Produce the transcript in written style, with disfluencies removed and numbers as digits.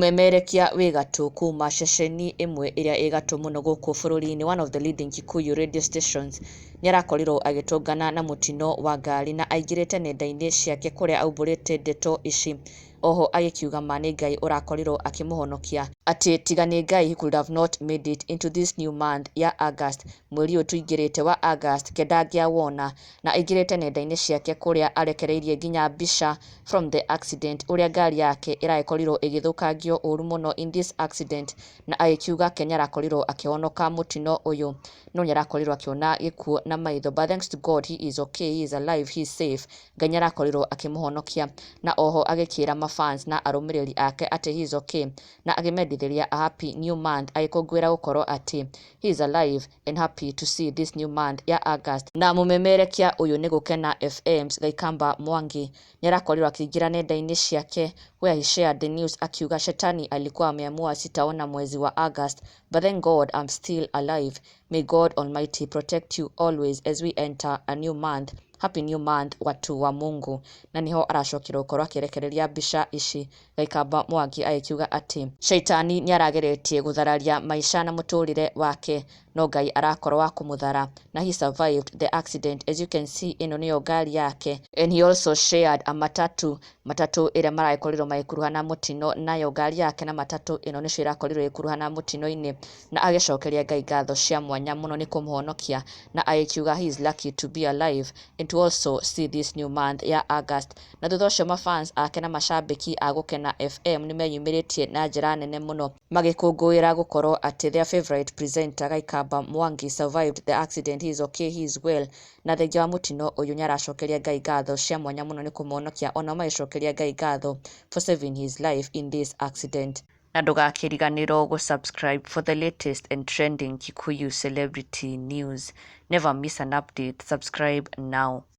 Mũmemerekia wĩ gatũ kuma ceceni ĩmwe ĩrĩa ĩ gatũ mũno gũkũ bũrũri-inĩ, one of the leading Kikuyu radio stations, nĩarakorirwo agĩtũngana na mũtino wa ngari na aingĩrĩte nenda-inĩ ciake kũrĩa aumbũrĩte ndeto ici. Oho agĩkiuga ma nĩ Ngai ũrakorirwo akĩmũhonokia, atĩ tiga nĩ Ngai he could have not made it into this new month ya August, mweri ũyũ tũingĩrĩte wa August ke ndangĩawona. Na aingĩrĩte nenda-inĩ ciake kũrĩa arekereirie nginya mbica from the accident, ũrĩa ngari yake ĩragĩkorirwo ĩgĩthũkangio ũru mũno in this accident, na agĩkiuga ke nĩarakorirwo akĩhonoka mũtino ũyũ, no nĩarakorirwo akĩona gĩkuũ na maitho, but thanks to God he is okay, he is alive, he is safe. Ngai nĩarakorirwo akĩmũhonokia. Na oho agĩkĩra mafans na arũmĩrĩri ake atĩ he is okay, na akĩmendithĩria a happy new month, agĩkũngũĩra gũkorwo atĩ he is alive and happy to see this new month ya August. Na mũmemerekia ũyũ nĩ Gũkena FM's Gaikamaba Mwangi nĩarakorirwo akĩingĩra nenda-inĩ ciake where he shared the news, akiuga, "Shetani alikuwa ameamua sitaona mwezi wa August, but thank God I'm still alive. May God Almighty protect you always as we enter a new month. Happy new month, watu wa Mungu." Na niho aracokire gũkorwo akĩrekereria mbica ici Gaikamaba Mwangi, agĩkiuga atĩ shaitani nĩarageretie gũthararia maica na mũtũrĩre wake, no Ngai arakorwo wa kũmũthara na he survived the accident. As you can see, ĩno nĩyo ngari yake, and he also shared a matatu, matatu ĩrĩa maragĩkorirwo magĩkuruhana mũtino nayo. Ngari yake na matatu ĩno nĩcio irakorirwo ĩgĩkuruhana mũtino-inĩ, na agĩcokeria Ngai ngatho cia mwanya mũno nĩ kũmũhonokia, na agĩkiuga he is lucky to be alive and to also see this new month ya August. Na thutha ũcio mafans ake na macambĩki a Gũkena FM nĩmeyumĩrĩtie na njĩra nene mũno magĩkũngũĩra gũkorwo atĩ their favorite presenter Gaikamaba Mwangi survived the accident. He is okay, he is well, na thengia wa mũtino ũyũ nĩaracokeria Ngai ngatho cia mwanya mũno nĩ kũmũhonokia, ona magĩcokeria Ngai ngatho for saving his life in this accident. Na ndũgakĩriganĩrwo gũ-subscribe for the latest and trending Kikuyu celebrity news. Never miss an update. Subscribe now.